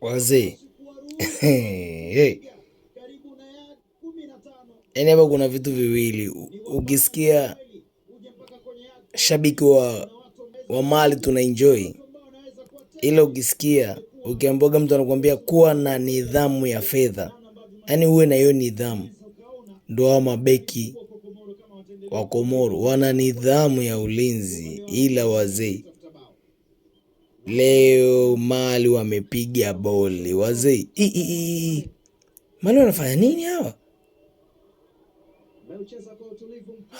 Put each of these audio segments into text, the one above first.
Wazee, hey. Yaani hapa kuna vitu viwili. Ukisikia shabiki wa Mali tuna enjoy, ila ukisikia ukiambiwaga mtu anakuambia kuwa na nidhamu ya fedha, yaani uwe na hiyo nidhamu. Ndo hao mabeki wa Komoro wana nidhamu ya ulinzi, ila wazee leo Mali wamepiga boli wazee. Mali wanafanya nini hawa?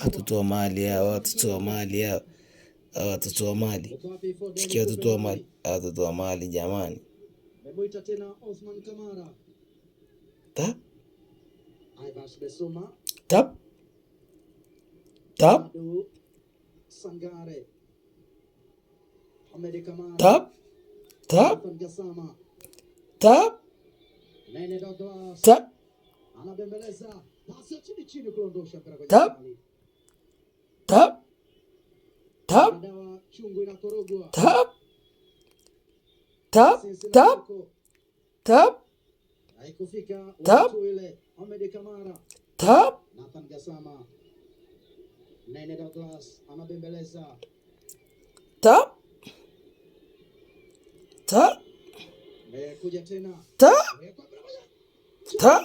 Watoto wa Mali hawa, watoto wa Mali hawa, watoto wa Mali, sikia, watoto wa Mali, watoto wa Mali jamani. Tap tap tap tap tap tap tap tap tap tap tap tap tap tap tap tap. Tap tap tap tap.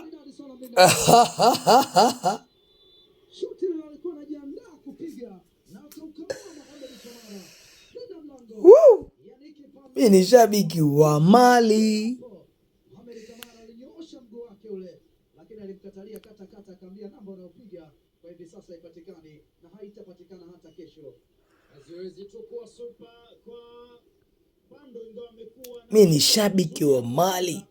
Mi ni shabiki wa Mali. Mi ni shabiki wa Mali.